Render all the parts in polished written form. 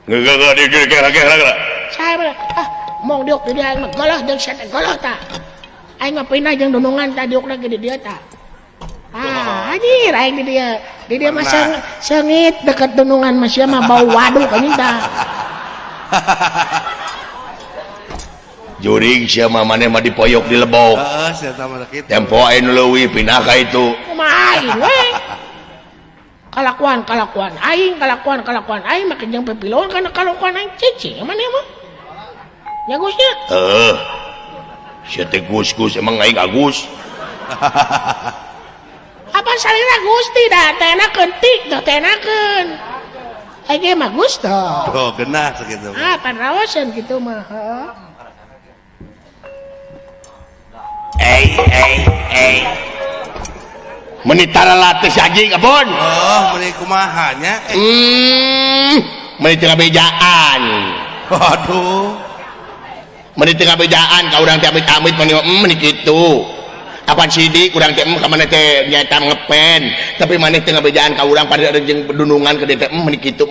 Geus geus geus. Saya ah mong diuk di dieu aing mah goloh jeung sia teh goloh tah. Aing mah pindah jeung dunungan tah diukna ge di dieu tah. Ah, anjir aing di dieu. Di dieu mah seungit deket dunungan mah sia mah bau waduk anjing tah. Juring sia mah maneh mah dipoyok di lebok. Heeh, sia mah kitu. Tempo aing nu leuwih pindah ka itu. Kumaha aing we? Kalakuan kalakuan aing, kalakuan kalakuan aing make jeung pipiluan kana kalakuan aing cicing maneh mah. Nya Gus nya? Heeh. Sia teh Gus-gus emang aing Agus. Apa salira Gusti da teh enakeun tik teh teh enakeun. Aing mah Gus toh. Tuh genah sakitu. Ah, pan raoseun kitu mah, heeh. Ei. Menitara latih anjing abon. Oh, meni kumaha nya? Meni teu ngabejaan. Waduh. Meni teu ngabejaan ka urang teh amit-amit meni meni kitu. Apan sidik urang teh ka maneh teh nyaeta ngepen, tapi maneh teu ngabejaan ka urang pada jeung dunungan ka dieu teh meni kitu.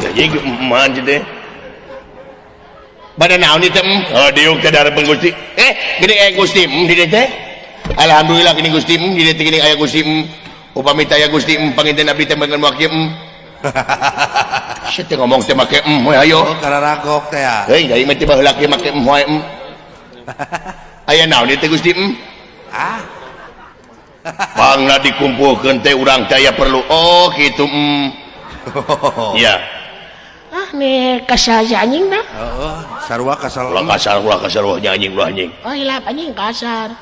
Anjing man teh. Bada naon ieu teh? Oh, diuk teh dareupkeun Gusti. Gini aya Gusti di dieu teh. Alhamdulillah gini Gusti di dieu teh gini aya Gusti. Upami teh aya Gusti panginten abdi teh meureun wakil. Sia teh ngomong teh make we ayo. Oh, kararagok teh ya. Heuy, aing mah teh baheula ge make wae. Aya naon ieu teh Gusti? Ah. Pangna dikumpulkeun teh urang teh aya perlu. Oh, kitu. Iya. Ah, nih kasar si anjing dah. Heeh, sarua kasar. Ulah kasar nya anjing ulah anjing. Oh, hilap anjing kasar.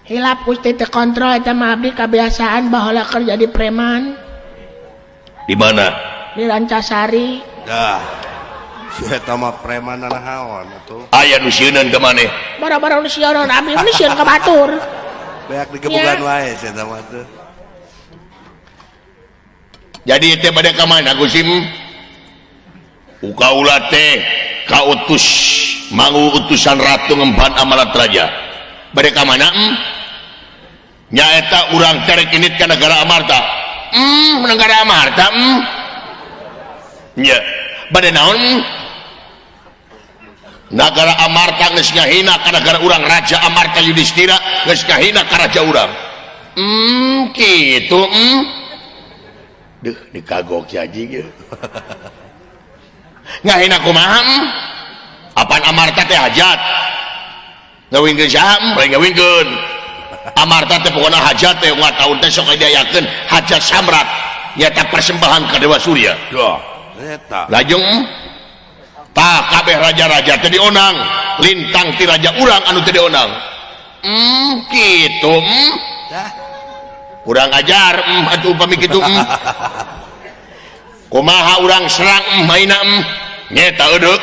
Hilap Gusti teu kontrol eta mah abdi kebiasaan baheula keur jadi preman. Di mana? Di Rancasari. Dah. Si eta mah preman naon atuh. Aya nu sieuneun ka maneh. Bara-bara nu sieuneun abdi nu sieun ka batur. Beak digebugan wae si eta mah tuh. Jadi teh bade ka mana Gusti? Ukaula teh kautus mangu utusan ratu ngemban amalat raja. Bade ka mana? Nyaeta urang terek init ka negara Amarta. Negara Amarta. Nya, bade naon? Nagara Amarta geus ngahina ka nagara urang, Raja Amarta Yudhistira geus ngahina ka raja urang. Kitu. Duh, dikagok si anjing ieu. Ngahina kumaha? Apan Amarta teh hajat? Ngawinkeun saha? Lain ngawinkeun. Amarta teh pokona hajat teh unggal taun teh sok diayakeun hajat samrat nyaeta persembahan ka Dewa Surya. Duh, eta. Lajeng tah kabeh raja-raja teh dionang, lintang ti raja urang anu teh dionang. Kitu. Dah. Kurang ajar atuh upami kitu. Kumaha urang serang maina nyeta eudeuk.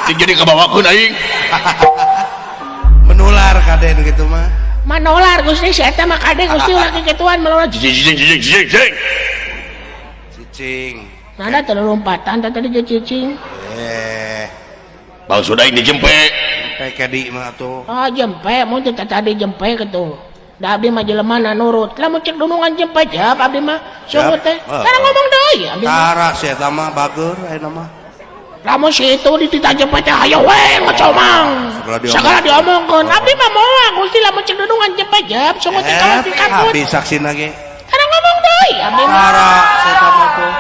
Jadi kabawakeun aing. Menular kaden kitu mah. Manolar Gusti si eta mah kade Gusti ulah kikituan menular. Cicing cicing cicing cicing. Cicing. Nada teu lompatan teh tadi ge cicing. Maksud aing dijempe. Jempe kadi mah atuh. Oh, jempe mun teh tadi jempe kitu. Da abdi mah jelema na nurut. Lamun cek dunungan jempe jap abdi mah sungguh teh. Tara ngomong deui abdi mah. Tara si eta mah bager ayeuna mah. Lamun si itu dititah jempe teh hayo we ngocomang. Segala diomongkeun. Abdi mah moal Gusti lamun cek dunungan jempe jap sungguh teh kalau dikabut. Abdi saksina ge. Tara ngomong deui abdi mah. Tara si eta mah tuh.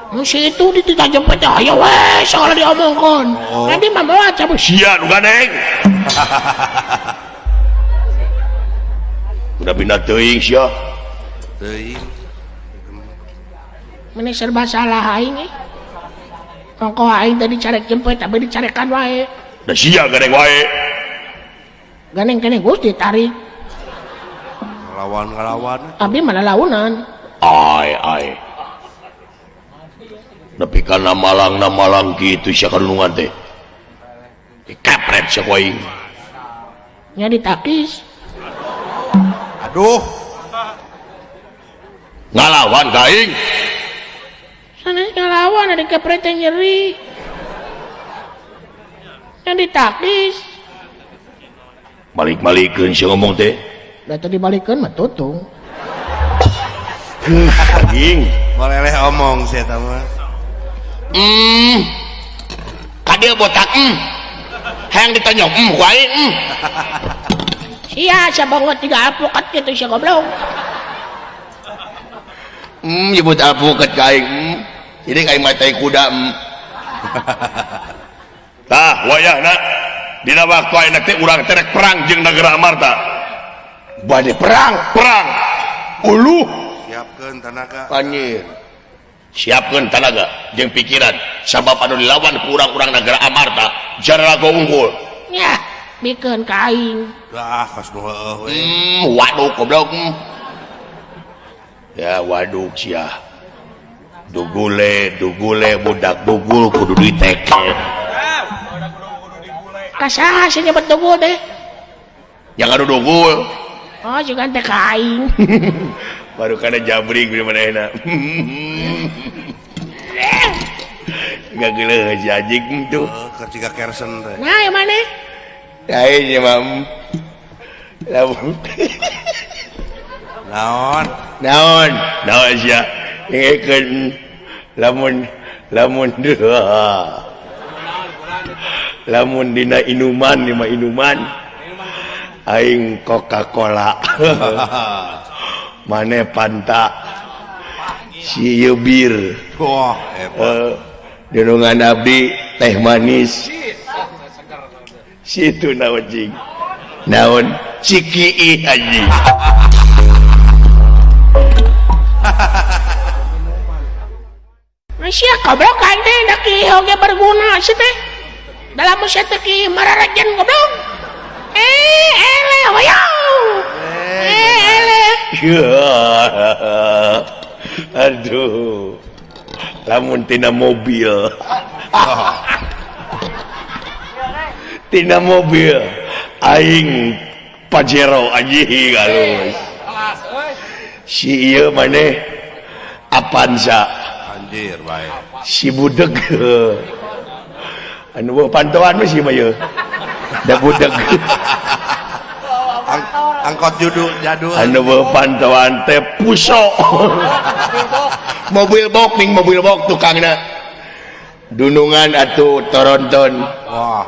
Mun si itu dititah jempe teh hayo we segala diomongkeun. Abdi mah moal cabut. Sia nu gandeng. Udah pindah teuing sia. Teuing. Meni serba salah aing eh. Kongko aing tadi carek jempe tapi dicarekan wae. Da sia gandeng wae. Gandeng keneh Gusti tarik. Ngalawan-ngalawan. Abdi mah lalaunan. Ai ai. Nepi kana malang na malang kitu sia kadunungan teh. Dikapret sia ku aing. Nya ditakis. Aduh. Ngalawan ka aing. Sanes ngalawan ada kepret teh nyeri. Yang ditakis. Balik-balikeun sia ngomong teh. Da teu dibalikeun mah tutung. Anjing. Boleh omong sih eta mah. Ka dieu botak hayang ditonyok ku aing. Sia sabangot tiga alpukat kitu sia goblok. Nyebut alpukat ka aing. Jadi aing mah tai kuda. Tah wayahna dina waktu ayeuna teh urang teh rek perang jeung negara Amarta. Bade perang, perang. Uluh siapkeun tanaga. Anjir. Siapkeun tanaga jeung pikiran sabab anu dilawan ku urang-urang negara Amarta jararago unggul. Nya, bikeun ka aing. Dah kos nu heueuh we. Waduk goblok. Ya waduk sia. Dugule, dugule budak dugul kudu diteke. Ka saha sih nyebut dugul teh? Yang anu dugul. Oh, juga teh ka aing. Baru kana jabring di manehna. Enggak geuleuh si anjing tuh. Keur ciga kersen teh. Nah, yang mana? Aing nya mam. Lamun. Naon? Naon? Naon sia? Dengekeun lamun lamun lamun dina inuman lima inuman aing Coca-Cola. Mane Fanta si ieu bir. Wah, hebat. Dunungan abdi teh manis. Situ naon cing? Naon ciki anjing. Sia goblok teh da ki oge berguna sia teh. Dalam sia teh ki mararajan goblok. Eleh hoyong. Eleh. Aduh. Lamun tina mobil. Tina mobil aing Pajero anjing halus. Si ieu maneh Avanza. Anjir bae. Si budeg. Anu pantauan mah si mah ieu. Da budeg. Angkot judul jadul. Anu pantauan teh puso. Mobil bok ning mobil bok tukangna. Dunungan atuh toronton. Wah.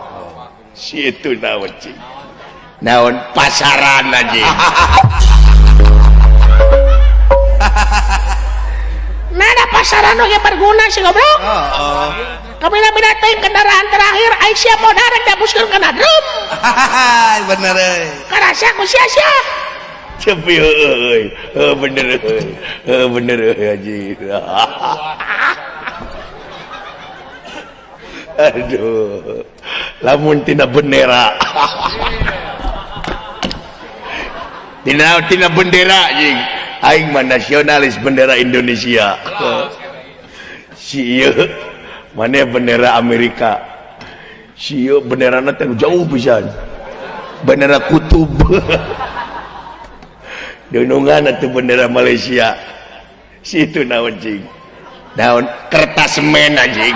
Si itu naon cing. Naon pasaran anjing. Nah, ada pasaran oge berguna sih goblok. Heeh. Kabina-bina teuing kendaraan terakhir ai sia modar rek dihapuskeun kana drum. Bener euy. Karasa ku sia-sia. Cepi euy. Heuh bener euy. Heuh bener euy anjing. Aduh. Lamun tina bendera. Tina bendera anjing. Aing mah nasionalis bendera Indonesia. Si ieu maneh bendera Amerika. Si ieu benderana teh jauh pisan. Bendera kutub. Dunungan atuh bendera Malaysia. Si itu naon cing? Naon kertas semen anjing.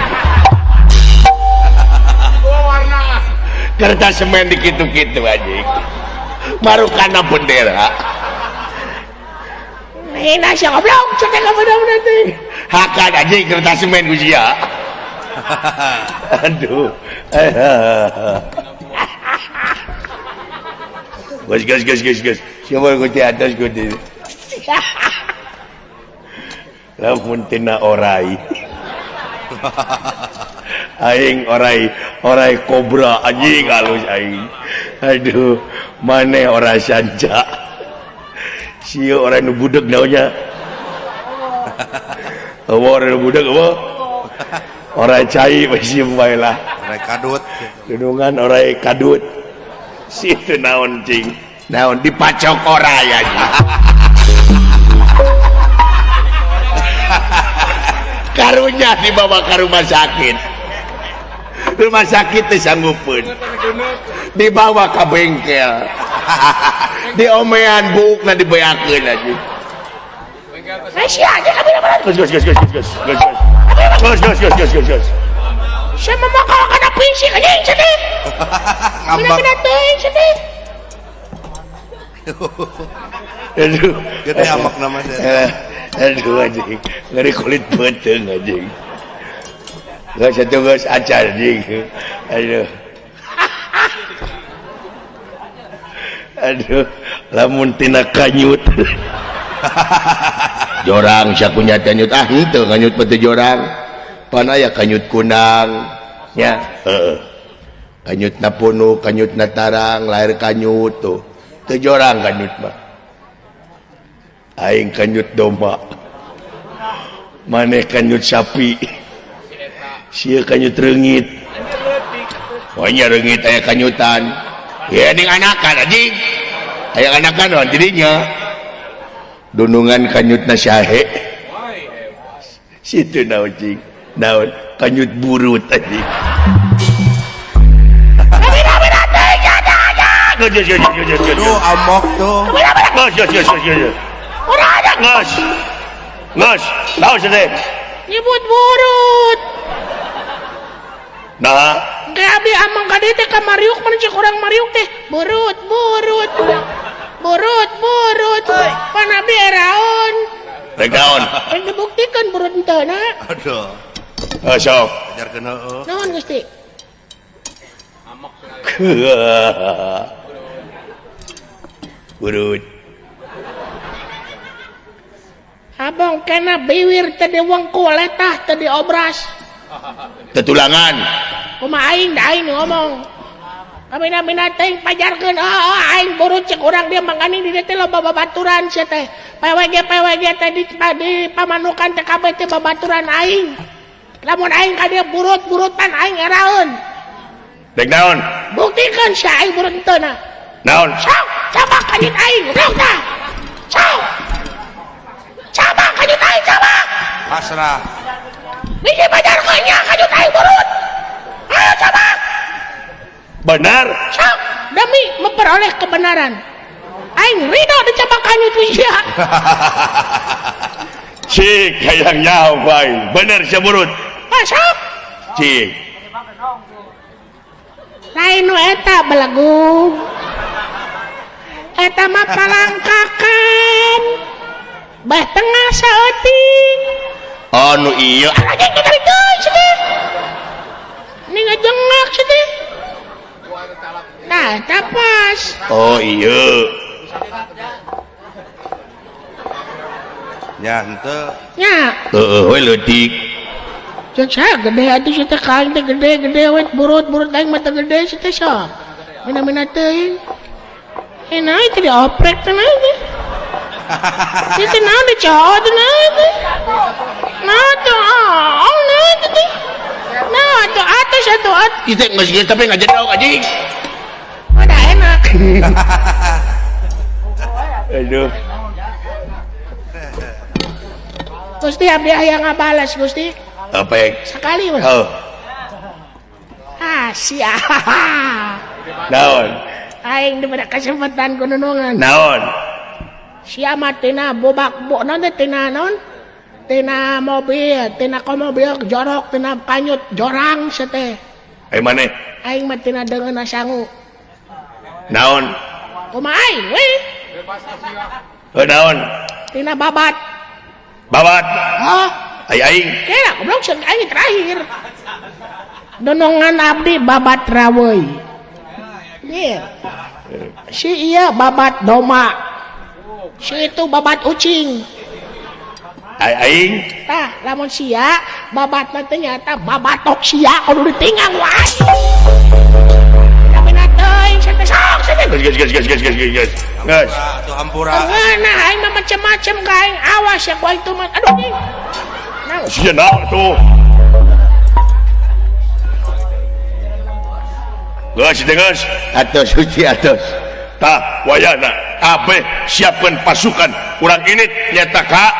Kertas semen dikitu-kitu anjing. Marukana bendera. Hina sia goblok, sia teh bener-bener teh. Hakan anjing kertas semen ku sia. Aduh. Gas gas gas gas gas. Siapa ku di atas ku di. Lamun tina orai. Aing orai, orai kobra anjing halus aing. Aduh, maneh orai sanca. Sieu orai nu budeg naonnya. Eueuh orai nu budeg eueuh. Orai cai masih bae lah. Orai kadut. Dunungan orai kadut. Situ naon cing? Naon dipacok orai anjing. Karunya dibawa ke rumah sakit. Rumah sakit teh sanggupeun. Dibawa ke bengkel. Diomean buukna dibeakeun anjing. Sia aja kabina-bina. Gus gus gus gus gus gus. Gus gus gus gus gus gus. Sia mah kalau kana fisik anjing sia teh. Ngambek. Bina-bina teuing sia teh. Aduh, Gede amak nama saya. Aduh anjing, ngeri kulit beuteung anjing. Geus atuh geus acar anjing. Aduh. Aduh, lamun tina kanyut. Jorang sakunya kanyut ah henteu kanyut beuteung jorang. Pan aya kanyut kunang nya, heeh. Kanyutna punu, kanyutna tarang, lahir kanyut tuh. Teu jorang kanyut mah. Aing kanyut domba, maneh kanyut sapi, sia kanyut reungit. Oh nya reungit aya kanyutan. Ya ning anakan anjing. Aya anakan naon jadinya. Dunungan kanyutna sahe. Situ naon cing? Naon kanyut burut anjing. Duh amok tuh. Nges. Nges. Naon sia teh? Nyebut burut. Nah, Kayak abdi amang ka dieu teh ka Mariuk mun cek urang Mariuk teh burut burut. Burut burut. Pan abdi eraon. Rek naon? Rek dibuktikeun burut henteu na. Aduh. Heuh sok. Ajarkeun heueuh. Naon Gusti? Burut. Abang kena biwir tadi wengku letah tadi obras. Tetulangan. Kumaha aing da aing ngomong. Kamina-mina teuing pajarkeun oh, aing burut cek urang dia mangani di dieu teh loba babaturan sia teh. PWG PWG teh di pamanukan teh kabeh teh babaturan aing. Lamun aing ka dieu burut-burutan aing eraeun. Dek naon? Buktikeun sia aing burut henteu na. Naon? Sok, coba kanyut aing, sok tah. Sok. Coba kanyut aing, coba. Pasrah. Biji pajarkeun nya kanyut aing burut. Ayo coba. Benar. Sok, demi memperoleh kebenaran. Aing ridho dicabak kanyut sia. Cik hayang nyaho ku aing. Bener sia burut. Ah, sok. Cik. Lain nu eta belagu. Eta mah palangkakan. Bah tengah saeuting. Oh nu ieu. Anjing ditarik deui sia teh. Ini ngejengak sia teh. Nah, eta pas. Oh iya. Nya henteu. Nya. Heeh we leutik. Cek saya gede atuh sia teh ka aing teh gede-gede we burut-burut aing mah teh gede sia teh sok. Mina-mina teuing. Naon teh dioprek teh naon teh. Ieu teh naon dicowok teh naon teh. Naon teh oh naon teh. Naon atuh atos atuh at. Ieu teh geus geus tapi ngajedog anjing. Udah enak. Aduh. Gusti abdi hayang ngabales Gusti. Apa yang? Sekali we. Oh. Ah sia. Naon? Aing diberi kesempatan ku nunungan. Naon? Sia mah tina bobak bo naon teh tina naon? Tina mobil, tina komobil jorok, tina kanyut jorang sia teh. Ai maneh? Aing mah tina deungeunna sangu. Naon? Kumaha aing we? Heuh naon? Tina babat. Babat? Hah? Ai aing. Kira goblok sia aing terakhir. Donongan abdi babat raweuy. Iya. Si iya babat doma. Si itu babat ucing. Ai aing. Tah, lamun sia babat mah teh nyata babatok sia kudu ditinggang wae. Tapi teuing sia teh sok sia teh. Geus geus geus geus geus geus. Geus. Tuh hampura. Ngeunah aing mah macem-macem ka aing. Awas ya ku aing tuh mah. Aduh anjing. Naon? Sia naon tuh? Geus teh geus. Atos suci atos. Tah wayana kabeh siapkeun pasukan urang ini nyata ka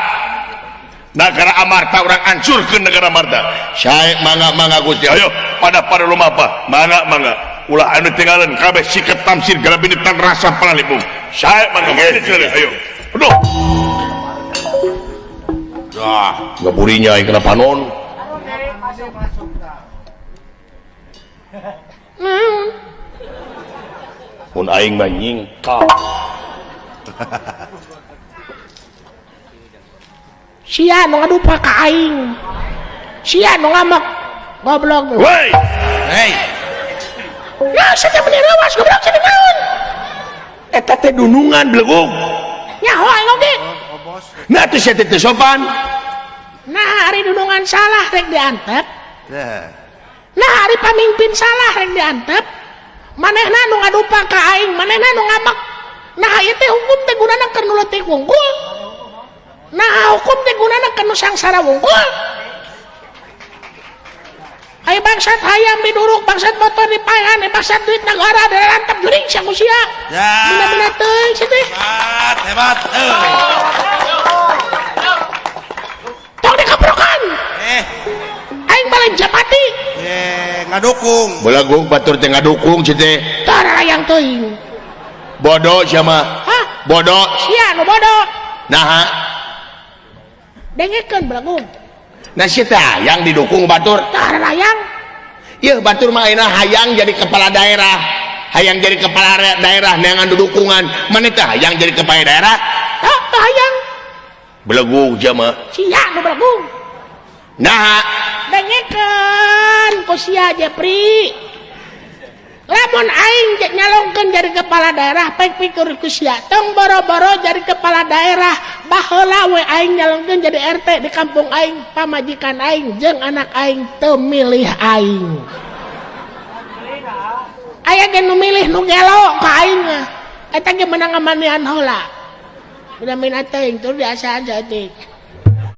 negara Amarta urang hancurkeun negara Amarta. Sae mangga-mangga Gusti. Ayo pada pada lumapa mangga-mangga ulah anu tinggalan kabeh siket tamsir garabini tan rasa panalipung. Sae mangga ayo. Aduh. Dah, ngaburinya aing kena panon. Naon? Mun aing mah nyingkap. Sia nu ngadupa ka aing. Sia nu ngamek. Goblok. Woi. Hei. Ya sia teh meni rawas goblok sia naon? Eta teh dunungan belegug. Nyaho aing oge. Nah teh sia teh teu sopan. Nah ari dunungan salah rek diantep. Nah. Nah ari pamimpin salah rek diantep. Manehna nu ngadupa ka aing, manehna nu ngamek. Nah ieu teh hukum teh gunana keur nu leutik wungkul. Nah hukum teh gunana keur nu sangsara wungkul. Ai bangsat hayam diduruk, bangsat motor dipaehan, bangsat duit negara dilantep juring sia ku sia. Ya. Bina-bina teuing sia teh. Hebat, hebat. Tong dikeprokan. Aing mah lain japati. Ngadukung. Belegug batur teh ngadukung sia teh. Tah rarayang teuing. Bodoh sia mah. Hah? Bodoh. Sia nu bodoh. Naha? Dengekeun belegug. Nah sia teh hayang didukung batur. Tah rarayang. Ieu batur mah ayeuna hayang jadi kepala daerah. Hayang jadi kepala daerah neangan dukungan. Maneh teh hayang jadi kepala daerah? Tah tah hayang. Belegug sia mah. Sia nu belegug. Naha? Dengekeun ku sia Jepri. Lamun aing nyalongkeun jadi kepala daerah pek pikir ku sia. Tong boro-boro jadi kepala daerah, baheula we aing nyalongkeun jadi RT di kampung aing, pamajikan aing jeung anak aing teu milih aing. Aya ge nu milih nu gelo ka aing mah. Eta ge meunang ngamanian heula. Udah minat teuing tur diasaan saeutik.